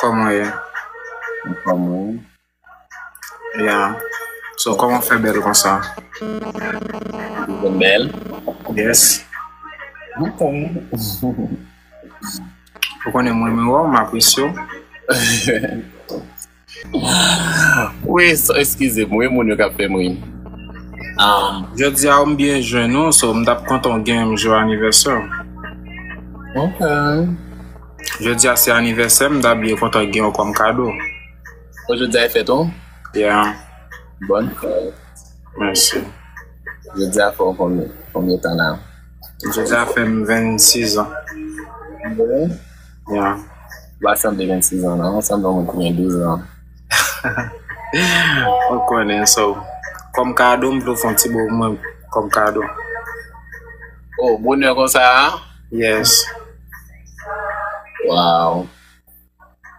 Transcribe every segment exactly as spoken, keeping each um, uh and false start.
Kòman w ye? Anfòm wi. Yeah. So, kòman w fè bèl konsa? Mwen bèl. Yes. Ok. Ou konnen mwen, mwen wè w, m apresye w. Wi, so, eskize m, wi, moun yo k ap fè m ri. Um, Jodi a, m byen jwenn ou, so m t ap kontan w gen menm jou anivèsè w. ok. Jodi a se anivèsè m, m t ap byen kontan gen w kòm kado. O, jodi a e fèt ou? Yeah, Bòn fèt. Mèsi. Jodi a fè w konbyen, konbyen tan la? Jodi a fè m vennsis an. Bon. Yeah. Ou pa sanble vennsis an non, ou sanble yon moun ki gen douz an. Ou konnen, so, kòm kado, m vle w fè yon ti bo mwen kòm kado. Oh, bonè konsa a? Yes. Wow.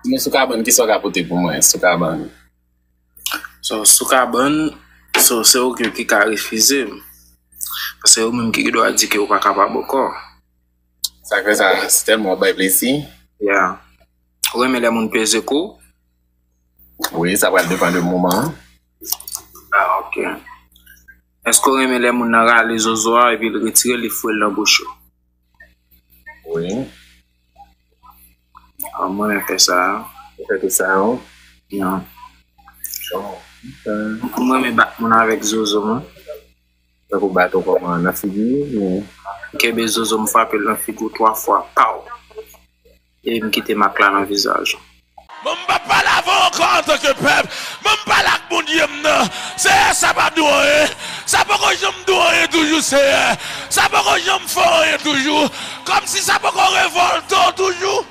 Men sou kabann, kisa w ka pote pou mwen sou kabann? So, sou kabann, so, se ou ki, ki ka refize m. Paske ou menm ki gen dwa di ke ou pa kapab ankò. Sa k fè sa, se tèlman w bay plezi. Yeah. Ou renmen lè moun peze kou? Wi, sa pral depann de moman an. Ah, ok. Èske ou renmen lè moun nan rale zozo a epi l retire l, li foure l nan bouch ou? Wi. Ah, mwen renmen fè sa. Ou fè tout sa, non? Non. Bon. Mwen renmen bat moun avèk zozo mwen. Tankou baton kòman nan figi, men Kenbe zozo m, frape l nan figi w twa fwa, paw! E m kite mak la nan vizaj ou. Mwen m p ap pale avè w ankò antanke pèp. Mwen m pale ak Bondye m nan. Seyè, sa pa di w anyen. Sa poko janm di w anyen toujou, Seyè. Sa poko janm fè w anyen toujou. Kòmsi sa poko revòlte w toujou.